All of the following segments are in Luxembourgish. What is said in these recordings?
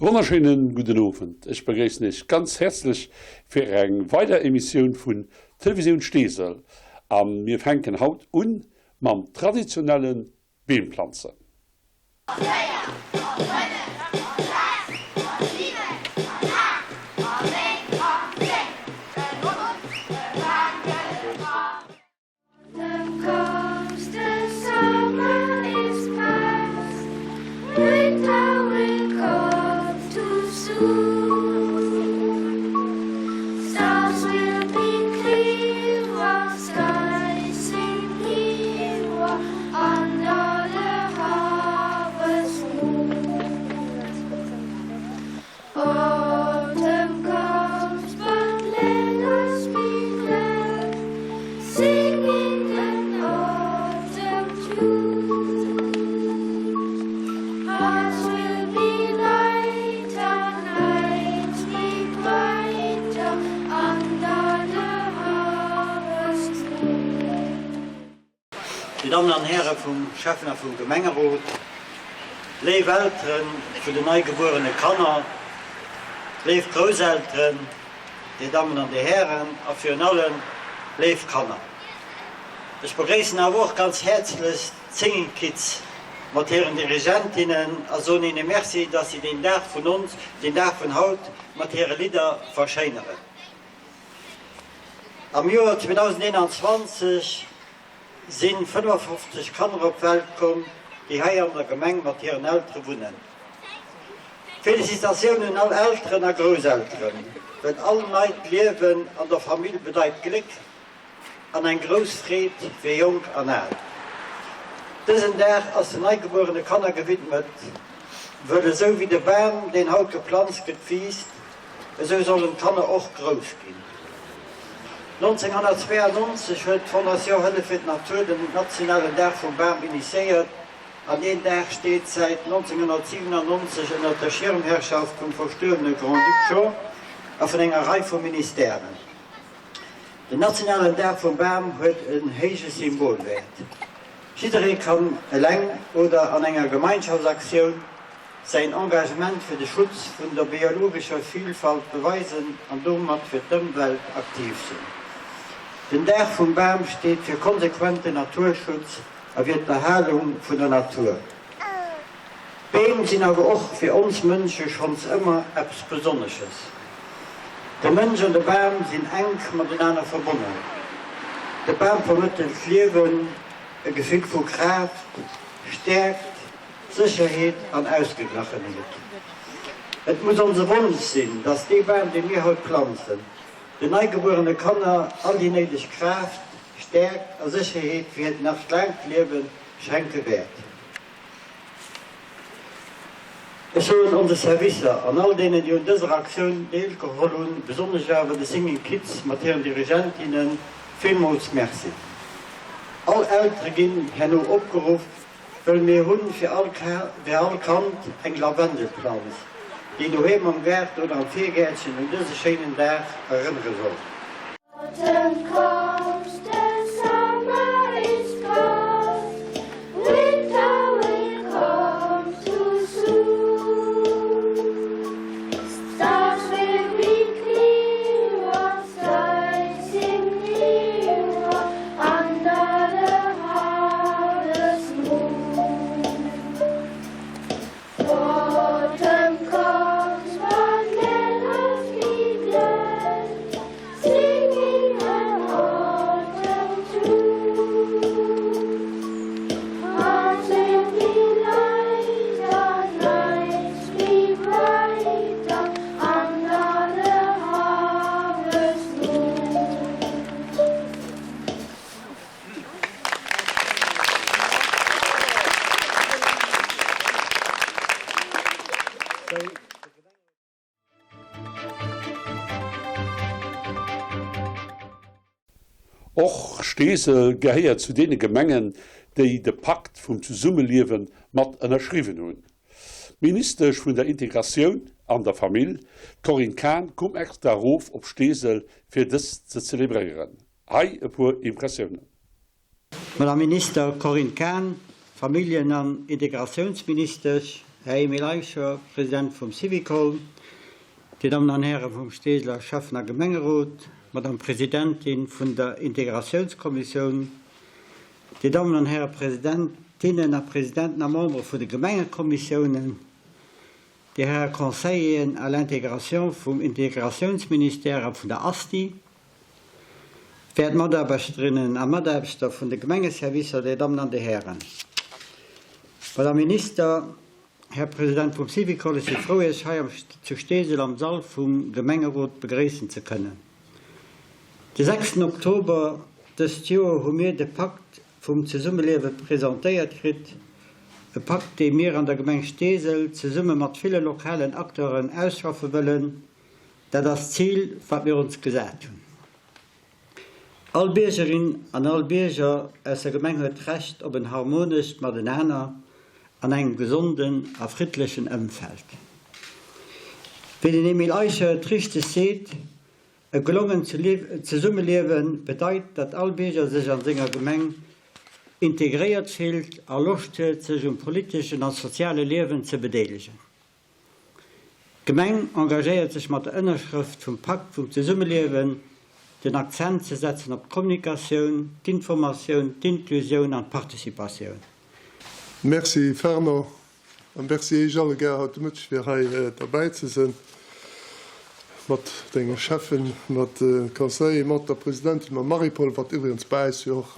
Wonnerschéinen gudden Owend. Ech begréissen Iech ganz häerzlech fir eng weider Emissioun vun Televisioun Steesel. A mir fänken haut un mam traditionellen Beemplanzen. Dir Dammen an Häre vum Schäffen a vum Gemengerot, léif Eltere vun den neigebuerene Kanner, léif Grousselteren, Dir Dammen an Dir Hären a virun allem léif Kanner. Ech begréissen awer och ganz häerzlech d'Singing Kids mat hiren Dirigentinnen a soen hinne Merci, dass si deen Dag vun ons, deen Dag vun haut mat hire Lidder verschéineren. Am Joer 2021 si 55 Kanner op d'Welt komm, déi hei an der Gemeng mat hiren Eltere wunnen. Felicitatioun un all Elteren a Grousselteren, well all neit Liewen an der Famill bedeit Gléck an eng grouss Freed fir Jonk an Al. Dësen Dag ass den neigebuerene Kanner gewidmet, wëll esou wéi de Bam, deen haut geplanzt gëtt, wiisst, Esou sollen d'Kanner och grouss ginn. 1992 huet d'Fondation Hëllef fir d'Natur den nationalen Dag vum Bam initiéiert an deen Dag steet säit 1997 ënnert der Schirmherrschaft vum verstuerwene Grand-Duc Jean a vun enger Rei vu Ministèren. Den nationalen Dag vum Bam huet en héije Symbolwäert. Jidderee kann eleng oder an enger Gemeinschaftsaktioun säin Engagement fir de Schutz vun der biologescher Vilfalt beweisen an domat fir d'Ëmwelt aktiv sinn. Den Dag vum Bam steet fir konsequenten Naturschutz a fir d'Erhalung vun der Natur. D'Beem sinn awer och fir ons Mënsche schonns ëmmer eppes Besonnesches. De Mënsch an de Bam sinn enk matenaner verbonnen. De Bam vermëttelt Liewen, e Gefill vu Kraaft, Stäerkt, Sécherheet an Ausgeglachenheet. Et muss onse Wonsch sinn, dass dee Bam, dee mir haut planzen, den neigebuerene Kanner all déi néideg Kraaft, Stäerkt a Sécherheet fir hiert nach laangt Liewe schenke wäert. Ech soen onse Servicer an all deenen, déi un dëser Aktioun deelgeholl hunn, besonnesch awer de Singing Kids mat hiren Dirigentinnen, villmools Merci. All Eltere ginn herno opgeruff, Wëll mir hunn fir all fir all Kand eng Lavendelplanz, déi doheem am Gaart oder am Virgäertchen un dëse schéinen Dag erënnere soll. Autumn comes, the summer is past, winter will come too soon. Stars will be clearer, skies seem nearer under the harvest moon. Autumn comes, but let us be glad, singing an autumn tune. Hearts will be lighter, nights be brighter under the harvest moon. Och Steesel gehéiert zu deene Gemengen, déi de Pakt vum Zesummeliewe mat ënnerschriwwen hunn. D'Ministesch vun der Integratioun an der Famill, d'Corinne Cahen, koum extra erof op Steesel, fir dëst ze zelebréieren. Hei e puer Impressiounen. Madame Minister Corinne Cahen, Familljen an Integratiounsministesch. Här Emile Eicher, President vum Syvicol, Dir Dammen an Häre vum Steeseler Schäffen a Gemengerot, Madame Presidentin vun der Integratiounskommissioun, Dir Dammen an Häre Presidentinnen a Presidenten a Membere vun de Gemengekommissiounen, Dir Häre Conseilleren à l'intégration vum Integratiounsministère a vun der ASTI, Wäert Mataarbechterinnen a Mataarbechter vun de Gemengeservicer, Dir Dammen an Dir Hären, Madame Minister, Här President vum Syvicol, ech si frou Iech hei am zu Steesel am Sall vum Gemengerot begréissen ze kënnen. De sechsten Oktober dëst Joer hu mir de Pakt vum Zesummeliewe presentéiert kritt, e Pakt dee mir an der Gemeng Steesel zesumme mat ville lokalen Acteuren ausschaffe wëllen, Dat ass d'Zil, wat mir ons gesat hunn. All Biergerin an all Bierger aus der Gemeng huet d'Recht op en harmonescht Matenaner an engem gesonden a friddlechen Ëmfeld. Wéi den Emile Eicher et richteg seet, E gelongent Zesummeliewe bedeit, datt all Bierger sech an senger Gemeng integréiert fillt a Loscht huet, sech um politeschen a soziale Liewen ze bedeelegen. D'Gemeng engagéiert sech mat der Ënnerschrëft vum Pakt vum Zesummeliewen, den Akzent ze setzen op d'Kommunikatioun, d'Informatioun, d'Inklusioun an d'Participatioun. Merci Fernand, a merci Iech alleguer haut de Mëtteg fir hei derbäi ze sënn mat denge Cheffen, mat de Conseiller, mat der Presidentin, mam Marie-Paule, wat iwwregens bei äis jo och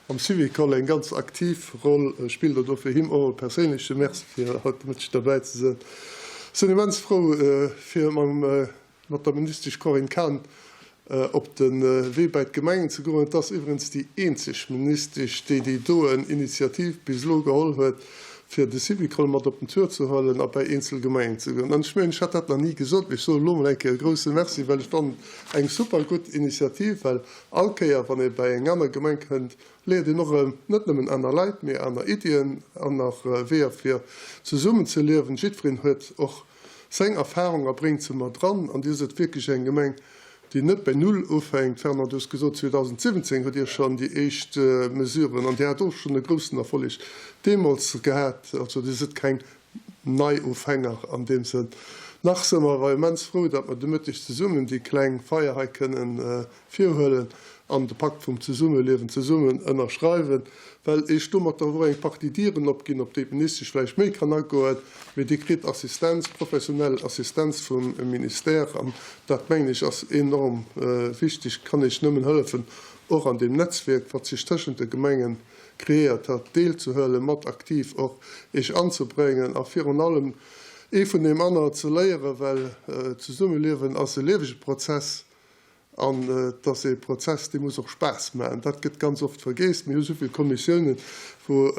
am Syvicol eng ganz aktiv Roll spillt. An dofir him och e perséinleche Merci fir haut de Mëtteg derbäi ze sinn. Sinn immens frou fir mam mat der Ministesch Corinne Cahen op de Wee bäi d'Gemengen ze goen. Et ass iwwregens déi eenzeg Ministesch, déi déi doen Initiativ bis elo geholl huet, fir de Syvicol mat op den Tour ze huelen a bäi eenzel Gemengen ze goen. An ech mengen, ech hat dat nach ni gesot, mee ech soen elo emol eng Kéier e grouse Merci, well ech fannen et eng super gutt Initiativ, well All Kéier, wann ee bäi eng aner Gemeng kënnt, léiert een och erëm net nëmmen aner Leit, mee aner Iddien an nach Weeër fir zesummen ze liewen. Jiddwereen huet och seng Erfahrung a bréngt se mat dran. An Dir sidd wierklech eng Gemeng, déi net bei Null ufänkt. Fernand, du hues gesot, 2017 hutt Dir schonn déi éischt Mesuren an Dir hat och schonn e groussen Erfolleg deemools gehat. Also Dir sidd keng Neiufänger an deem Sënn. Nach si mer awer immens frou, datt mer de Mëtteg zesummen déi kleng Feier hei kënnen virhuelen an de Pakt vum Zesummeliewen zesummen ënnerschreiwen, well Iech domatter och eng Partie Dieren opginn, op déi d'Ministesch vläicht méi kann agoen, mee Dir kritt Assistenz, professionell Assistenz vum Ministère an dat, mengen ech, ass enorm wichteg, kann Iech nëmmen hëllefen, och an deem Netzwierk, wat sech tëschent de Gemengen kreéiert hat, deelzehuelen, mat aktiv och Iech anzebréngen a virun allem ee vun deem anere ze léieren, well d'Zesummeliewen ass e liewege Prozess an et ass ee Prozess, dee muss och Spaass maachen. Dat gëtt ganz oft vergeess. Mir hu souvill Kommissiounen, wou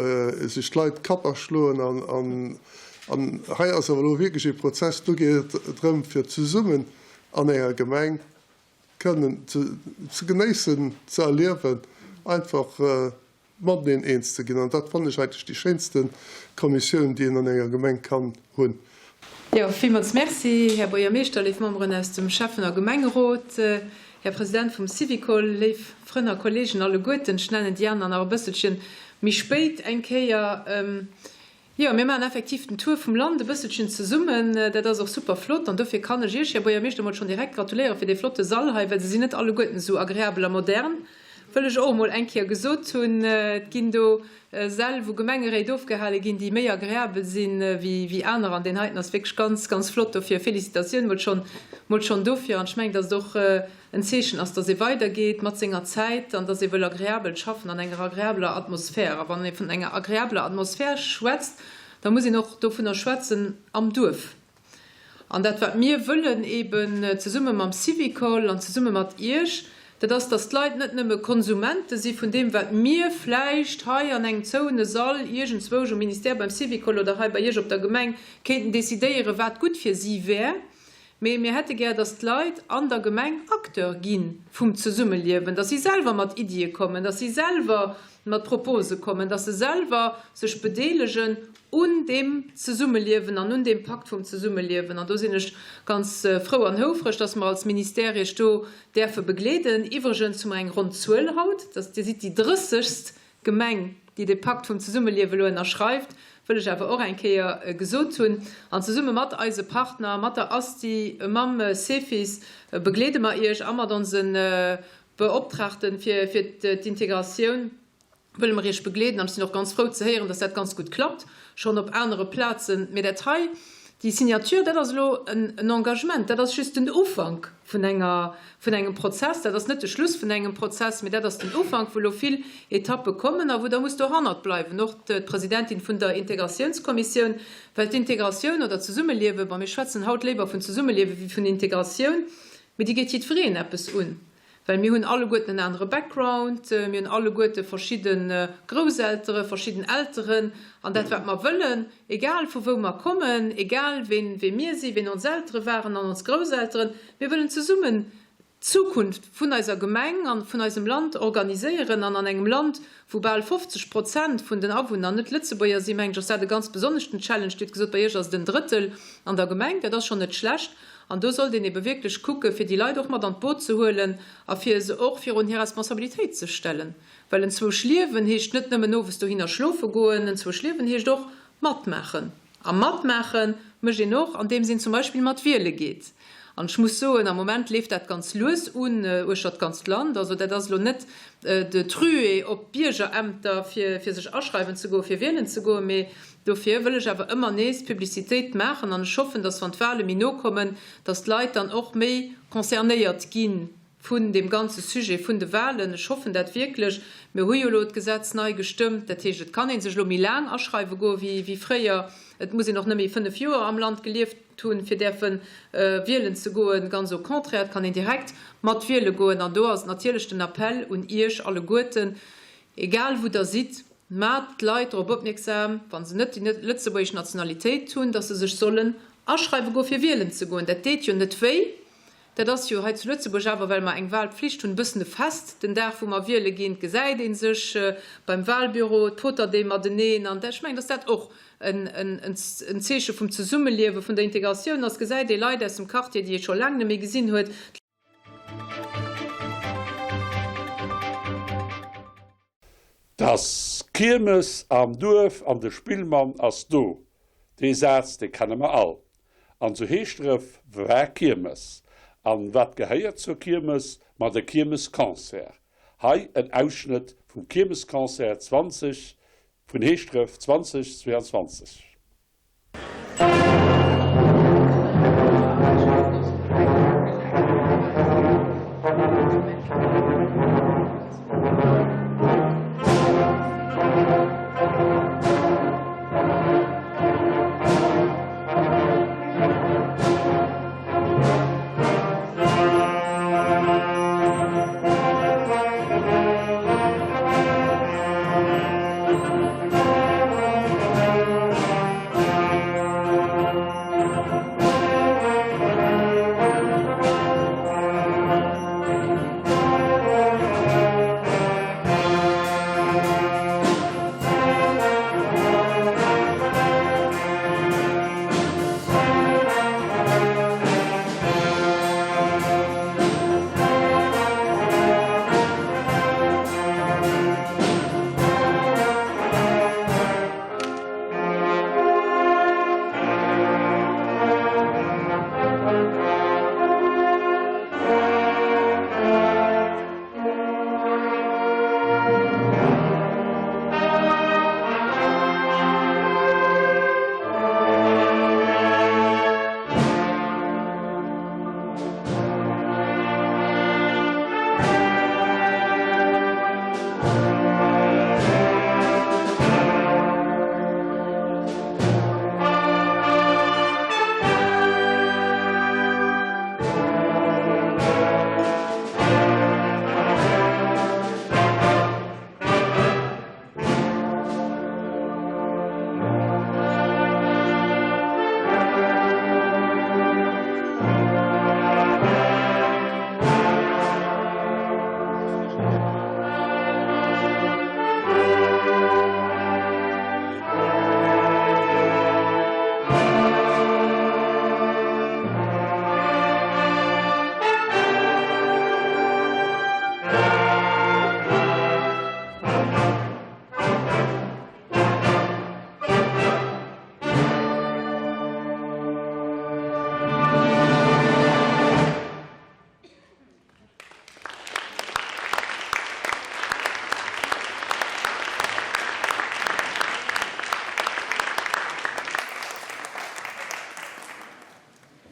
sech d'Leit d'Kapp aschloen an hei ass awer elo wierklech ee Prozess, do geet et drëm, fir zesummen an enger Gemeng kënnen ze genéissen, ze erliewen, einfach mateneen eens ze ginn. An dat fannen ech eigentlech déi schéinste Kommissioun, déi een an enger Gemeng kann hunn. Jo, villmools Merci, Här Buergermeeschter, léif Memberen aus dem Schäffen a Gemengerot, Här President vum Syvicol, léif Frënn a Kollegen alleguerten. Ech nennen déi aner nach e bësselche méi spéit eng Kéier. Jo, mir maachen effektiv den Tour vum Land e bësselchen zesummen. Dat ass och super flott an dofir kann ech Iech, Här Buergermeeschter, emol schonn direkt gratuléiere fir dee flotte Sall hei, well se sinn net alleguerten esou agreabel a modern, wëll ech och emol eng Kéier gesot hunn. Et ginn do Säll, wou Gemengeréit ofgehale ginn, déi méi agreabel sinn wéi aner an deen heiten ass wierklech ganz, ganz flott. Dofir Felicitatioun mol schonn, mol schonn dofir an ech mengen, dass et och en Zeechen ass, dass ee weidergeet mat senger Zäit an dass ee wëll agreabel schaffen an enger agreabeler Atmosphär. A wann ee vun enger agreabeler Atmosphär schwätzt, da muss een och dovunner schwätzen am Duerf. An dat, wat mir wëllen eeben zesumme mam Syvicol an zesumme mat Iech, dat ass, dass d'Leit net nëmme Konsumente si vun deem, wat mir vläicht hei an engem zouene Sall iergendzwousch um Ministère, beim Syvicol oder hei bei Iech op der Gemeng kéinten decidéieren, wat gutt fir si wär, Mee mir hätte gär, dass d'Leit an der Gemeng Acteur gi vum Zesummeliewen, dass si selwer mat Iddie kommen, dass si selwer mat Propose kommen, dass se selwer sech bedeelegen un deem Zesummeliewen an un deem Pakt vum Zesummeliewen. An do sinn ech ganz frou an houfreg, dass mer als Ministère Iech do däerfe begleeden. Iwwregens hu mer eng ronn Zuel haut, dass Dir sidd déi drëssegst Gemeng, déi de Pakt vum Zesummeliewe elo ënnerschreift. wëll ech awer och eng Kéier gesot hunn. An zesumme mat eise Partner, mat der ASTI, mam Cefis begleede mer Iech a mat onse Beoptraagte fir d'Integratioun wëlle mer Iech begleeden. An ech sinn och ganz frou ze héieren, dass dat ganz gutt klappt, schonn op anere Plazen. Mee dat hei, déi Signature, dat ass elo en Engagement, dat ass just den Ufank vun enger, vun engem Prozess. Dat ass net de Schluss vun engem Prozess, mee dat ass den Ufank, wou elo vill Etappe kommen a wou Der musst dohannert bleiwen, och d'Presidentin vun der Integratiounskommissioun, well d'Integratioun oder d'Zesummeliewen, bon, mir schwätzen haut léiwer vun Zesummeliewe wéi vun Integratioun, mee déi geet jiddwereen eppes un. Well mir hunn alleguerten en anere Background, mir hunn alleguerte verschidde Grousseltere, verschidden Elteren. An dat, wat mer wëllen, egal vu wou mer kommen, egal ween, wee mir sinn, ween ons Eltere waren an ons Grousselteren, mir wëllen zesummen d'Zukunft vun eiser Gemeng an vun eisem Land organiséieren. An an engem Land, wou bal 50 Prozent vun den Awunner net Lëtzebuerger sinn, mengen ech, ass dat e ganz besonneschten Challenge. Dir hutt gesot, bei Iech ass et en Drëttel an der Gemeng. Dat ass schonn net schlecht. An do sollt een ebe wierklech kucken, fir déi Leit och mat an d'Boot ze huelen a fir se och virun hir Responsabilitéit ze stellen. Well enzwousch liewen heescht net nëmmen owes dohinner schlofe goen, enzwousch liewen heescht och matmaachen. A matmaache mécht een och, andeems een zum Beispill mat wiele geet. An ech muss soen, am Moment leeft dat ganz lues un uechter d'ganzt Land. Also dat ass elo net de Truée op d'Biergerämter, fir sech aschreiwen ze goen, fir wielen ze goen, mee Dofir wëll ech awer ëmmer nees Publicitéit maachen an ech hoffen, dass wann d'Wahle méi no kommen, dass d'Leit dann och méi concernéiert gi vun deem ganze Sujet vun de Wahlen. Ech hoffen dat wierklech. Mir hu jo elo d'Gesetz nei gestëmmt, dat heescht, et kann ee sech elo méi laang aschreiwe goe wéi fréier. Et muss een och net méi 5 Joer am Land gelieft hunn, fir däerfe wielen ze goen. Ganz au contraire, et kann een direkt mat wiele goen. An do ass et natierlech den Appell un Iech alleguerten, Egal wou Der sidd, maacht d'Leit drop opmierksam, wa se net déi lëtzebuergesch Nationalitéit hunn, dass se sech sollen aschreiwe goe fir wielen ze goen. Dat deet jo net wéi. Dat ass jo hei zu Lëtzebuerg awer, well mer eng Wahlpflicht hunn, e bëssen e Fest, den Dag wou mer wiele ginn. Et gesäit ee sech beim Wahlbüro, et potert ee mateneen. An ech mengen, dass dat och en Zeeche vum Zesummeliewe, vun der Integratioun ass. Et gesäit ee Leit aus dem Quartier, déi ee scho laang net méi gesinn huet. T'ass Kiermes am Duerf an de Spillmann ass do. Dee Saz, dee kenne mer all. An zu Heeschdref war Kiermes. An wat gehéiert zur Kiermes? Ma de Kiermesconcert. Hei en Ausschnëtt vum Kiermesconcert 20 vun Heeschdref 2022.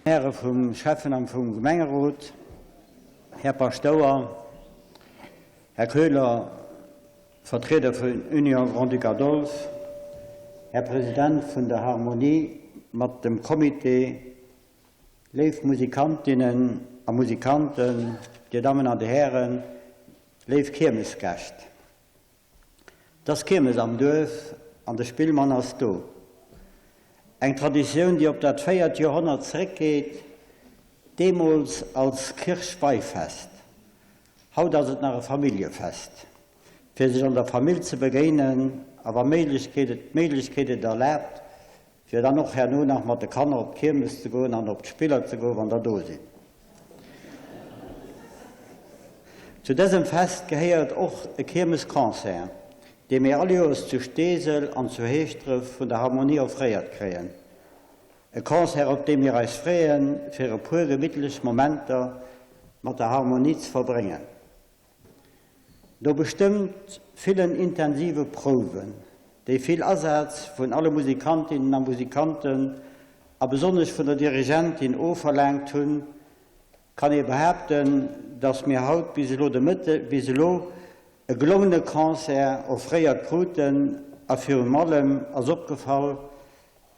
Häre vum Schäffen an vum Gemengerot, Här Paschtouer, Här Koehler, Vertrieder vun Union Grand-Duc Adolphe, Här President vun der Harmonie mat dem Comité, léif Musikantinnen a Musikanten, Dir Dammen an Dir Hären, léif Kiermesgäscht. 't ass Kiermes am Duerf an de Spillmann ass do. Eng Traditioun, déi op dat véiert Joerhonnert zeréckgeet, deemools als Kirchweihfest. Haut ass et nach e Familljefest, fir sech an der Famill ze begéinen a wa Méiglechkeet et d'Méiglechkeet et erlaabt, Fir dann och herno nach mat de Kanner op d'Kiermes ze goen an op d'Spiller ze goen, wann der do sinn. Zu dësem Fest gehéiert och e Kiermesconcert, dee mir all Joers zu Steesel an zu Heeschdref vun der Harmonie offréiert kréien. E Concert, op dee mir eis freeën, fir e puer gemittlech Momenter mat der Harmonie ze verbréngen. No bestëmmt villen intensive Prouwen, déi vill Asaz vun alle Musikantinnen a Musikanten a besonnesch vun der Dirigentin ofverlaangt hunn, kann ee behaapten, dass mir haut bis elo de Mëtte bis elo e gelongene Concert offréiert kruten a virun allem ass opgefall,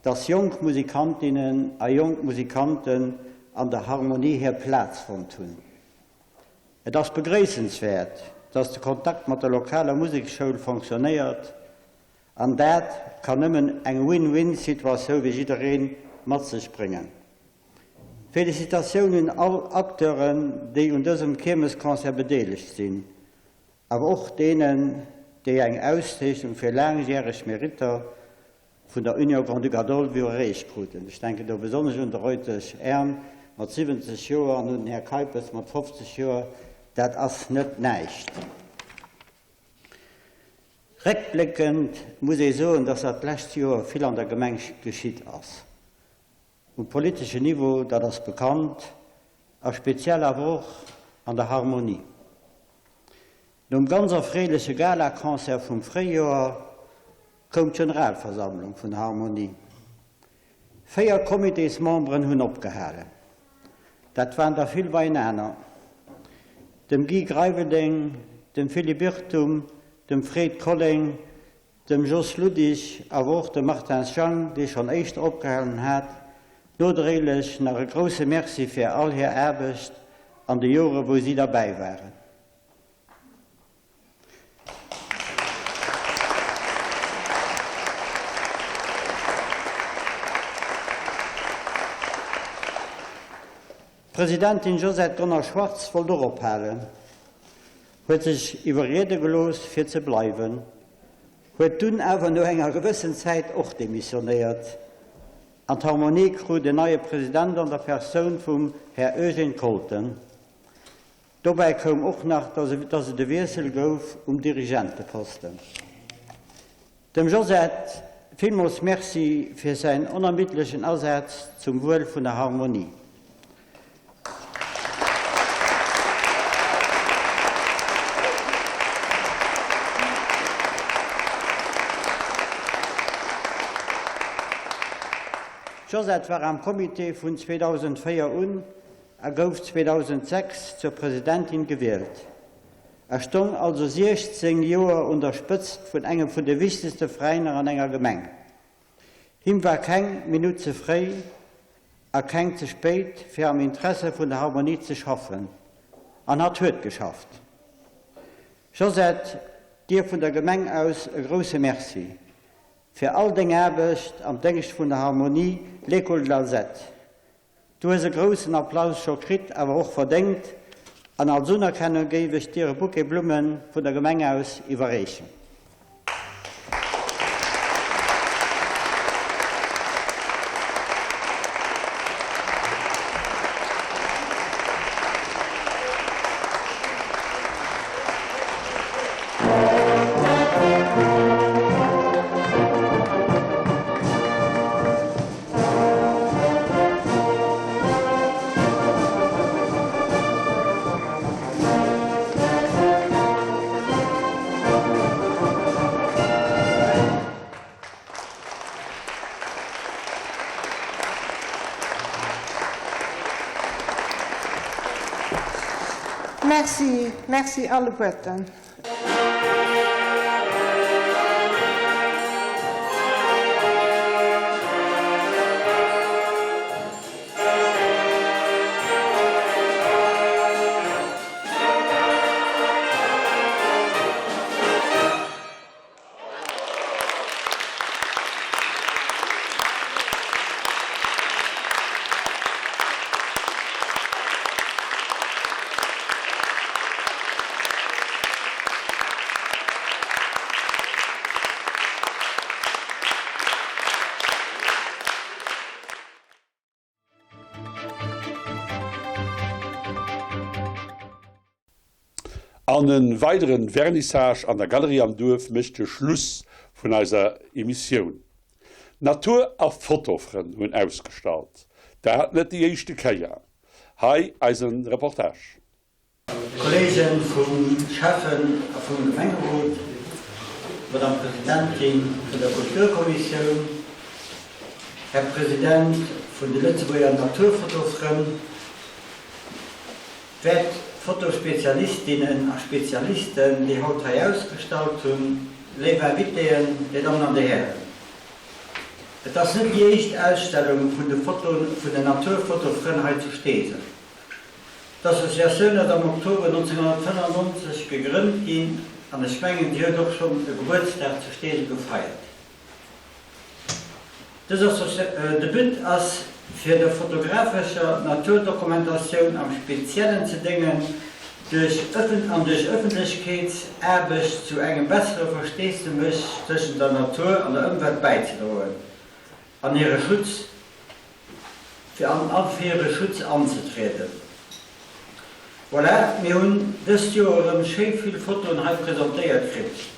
dass jonk Musikantinnen a jonk Musikanten an der Harmonie hir Plaz fonnt hunn. Et ass begréissenswäert, dass de Kontakt mat der lokaler Museksschoul fonctionnéiert, an dat kann nëmmen eng Win-win-Situatioun fir jidderee mat sech bréngen. Felicitatioun un all Acteuren, déi un dësem Kiermesconcert bedeelegt sinn, awer och deenen, déi eng Auszeechnung fir laangjäreg Meritter vun der Union Grand-Duc Adolphe iwwerreecht kruten. Ech denken do besonnesch un de Reutesch Ern mat 70 Joer an un den Här Keipes mat 50 Joer. Dat ass net näischt. Réckbléckend muss ee soen, dass dat lescht Joer vill an der Gemeng geschitt ass. Um politeschen Niveau, dat ass bekannt, a speziell awer och an der Harmonie. Nom ganz erfreeleche Gala-Concert vum Fréijoer koum d'Generalversammlung vun Harmonie. 4 Comitésmemberen hunn opgehalen. Dat waren der vill beienaner, dem Guy Greiveldeng, dem Philippe Irrtum, dem Fred Colling, dem Jos Ludig, awer och dem Martin Schang, dee schonn éischter opgehalen hat. Nodréiglech nach e grousse Merci fir all hir Aarbecht an de Jore wou si derbäi waren. D'Presidentin Josette Gonner-Schwartz wollt och ophalen, huet sech iwwerriede gelooss fir ze bleiwen, huet dunn awer no enger gewëssen Zäit och demissionéiert an d'Harmonie krut en neie President an der Persoun vum Här Eugène Colten. Dobäi koum och nach, dass et e Wiessel gouf um Dirigenteposten. Dem Josette villmools Merci fir säin onermiddlechen Asaz zum Wuel vun der Harmonie. D'Josette war am Comité vun 2004 un a gouf 2006 zur Presidentin gewielt. A stong also 16 Joer un der Spëtzt vun engem vun de wichtegste Veräiner an enger Gemeng. Him war keng Minutt ze fréi a keng ze spéit fir am Interesse vun der Harmonie ze schaffen. An hatt huet geschafft. Josette, dir vun der Gemeng aus e grousse Merci fir all deng Aarbecht am Déngscht vun der Harmonie L'École de l'Alzette. Du hues e groussen Applaus scho kritt, awer och verdéngt, an als Unerkennung géif ech dir e Bouquet Blummen vun der Gemeng aus iwwerreechen. Merci, merci alleguerten. An e weideren Vernissage an der Galerie am Duerf mécht de Schluss vun eiser Emissioun. Natur a Fotofrënn hunn ausgestallt, dat net déi éischte Kéier. Hei eisen Reportage. Kolleegen vum Schäffen a vum Gemengerot, Madame Presidentin vun der Kulturkommissioun, Här President vun de Lëtzebuerger Naturfotofrënn, Wäert Fotospezialistinnen a Spezialisten, déi haut hei ausgestallt hunn, léif Invitéen, Dir Dammen an Dir Hären. Et ass net déi éischt Ausstellung vun de Foto vun den Naturfotofrënn hei zu Steesel. D'Associatioun ass am Oktober 1995 gegrënnt ginn an ech mengen, si huet och schonn e Gebuertsdag zu Steesel gefeiert. Dës De But ass, fir der fotografescher Naturdokumentatioun am Speziellen ze déngen duerch an duerch Ëffentlechkeetsaarbecht zu engem bessere Versteesdemech tëschent der Natur an der Ëmwelt bäizedroen an hire Schutz fir an a fir hire Schutz anzetrieden. Voilà, mir hunn dëst Joer erëm schéi vill Fotoen hei presentéiert kritt.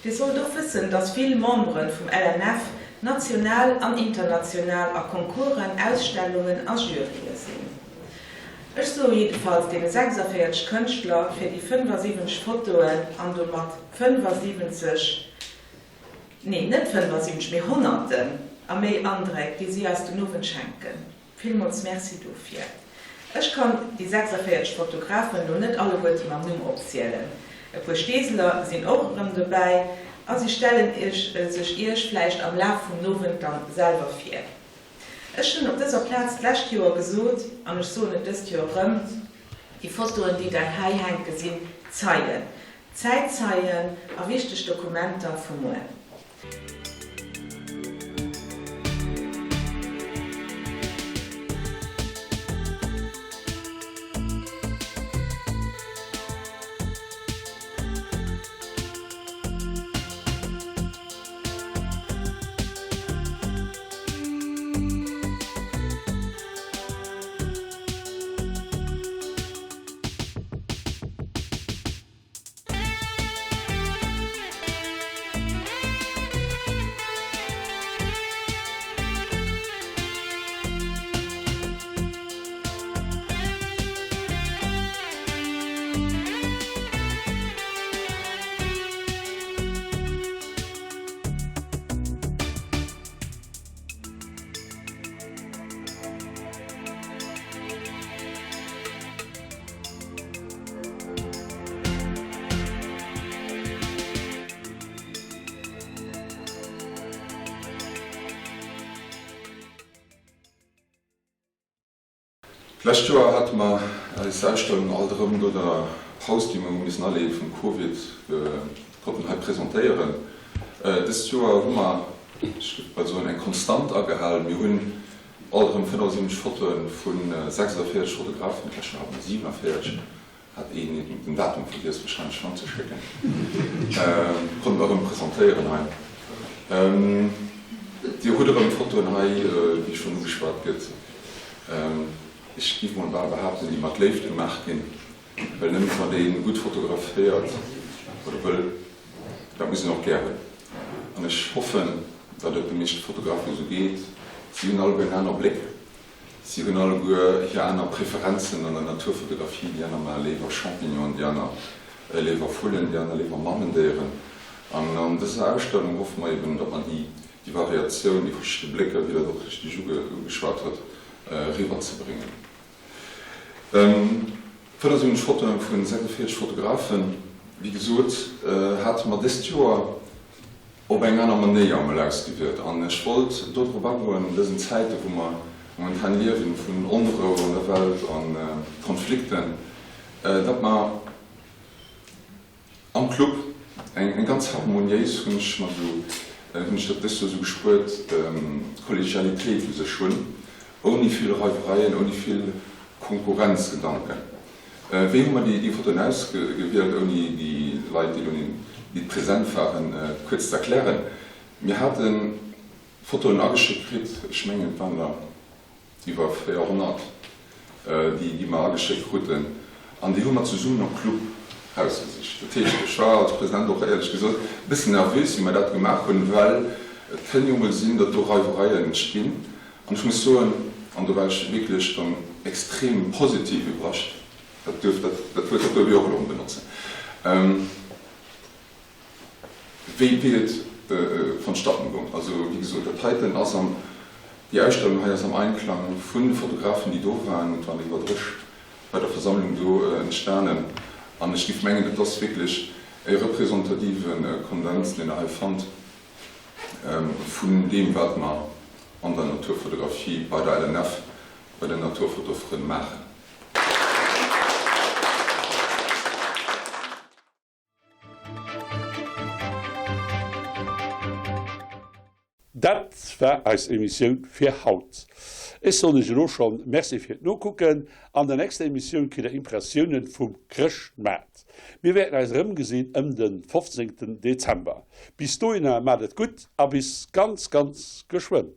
Dir sollt och wëssen, dass vill Memberen vum LNF national an international a Concoursen, Ausstellungen a Jurye sinn. Ech soe jiddefalls deene 46 Kënschtler fir déi 75 Fotoen an domat 75, nee net 75, mee Honnerten a méi Andréck, déi si eis den Owend schenken. Villmools Merci dofir. Ech kann déi 46 Fotografen lo net alleguerte mam Numm opzielen. E puer Steeseler sinn och erëm dobäi a si stellen iech sech iech vläicht am Laf vum Nowend dann selwer vir. Ech hunn op dëser Plaz d'lescht Joer gesot, an ech soen et dëst Joer erëm, déi Fotoen déi der hei hänke sinn Zeien, Zäitzeien a wichteg Dokumenter vu muer. D'lescht Joer hate mer eis Ausstellung alt erëm no der Paus, déi mer hu missen aleeë vum Covid, konnten hei presentéieren. Dëst Joer hu mer, ech géif bal soen, eng Konstant agehalen. Mir hunn alt erëm 75 Fotoe vu 46 Fotografen, d'lescht Joer hate mer 47, Hat een den Datum vergiess wahrscheinlech anzeschécken. Konnten erëm presentéieren hei. Dir hutt erëm Fotoen hei, wéi schonn ugeschwat gëtt. Ech giff mol bal behaapten, déi mat Léift gemaach ginn, well nëmmen wann ee gutt fotograféiert oder wëll, dat muss een och gär hunn. An ech hoffen, datt et de meeschte Fotografen esou geet, si hunn alleguer en aner Bléck. Si hunn alleguer hir aner Preferenzen an der Naturfotografie, déi aner maache léiwer Champignonen, déi aner léiwer Vullen, déi aner léiwer Mamendéieren. An an dëser Ausstellung hoffe mer eben, datt mer déi Variatioun, déi verschidde Blécker, wéi Der et och richteg ugeschwat hutt, eriwwerzebréngen. 75 Fotoe vu 46 Fotografen, wéi gesot, hate mer dëst Joer op eng aner Manéier emol ausgewielt an ech wollt do drop agoen, an dësen Zäite wou mer momentan liewen, vun Onrou an der Welt a Konflikten, datt mer am Club eng ganz harmoniéis, hunn ech mer esou, hunn ech dat dëst Joer esou gespuert, Kollegialitéit u sech hunn, ouni vill Reiwereien, ouni vill Konkurrenzgedanken. Wéi hu mer déi Fotoen ausgewielt, ouni déi Leit, déi do nit present waren, kuerz ze erklären? Mir hate Fotoen ageschéckt kritt, ech mengen et waren der iwwer 400, déi mer ageschéckt kruten, an déi hu mer zesummen am Club rausgesicht. Dat heescht, ech war als President och éierlech gesot e bëssen nervös, wéi mer dat gemaach hunn, well et kënn jo mol sinn, datt do Reiwereien entstinn. An ech muss soen, an do war ech wierklech dann extrem positiv iwwerrascht, dat duerf, dat, dat Wuert, dat duerf ech och elo erëm benotzen, wéi, wéi et vonstatten goung. Also, wéi gesot, dat heiten ass am, déi Ausstellung hei ass am Einklang vun de Fotografen, déi do waren, et waren iwwer 30 bei der Versammlung do entstanen, an ech géif mengen, et ass wierklech e representative Kondens, deen Der hei fannt. Vun deem wat mer an der Naturfotografie bei der LNF, bei den Naturfotofrënn maachen. Dat war eis Emissioun fir haut. Ech soen iech elo schonn Merci fir d'Nokucken. An der nächster Emissioun kritt der Impressiounen vum Chrëschtmaart. Mir wäerten eis erëmgesinn ëm den 15 Dezember. Bis dohinner maat et gutt a bis ganz ganz geschwënn.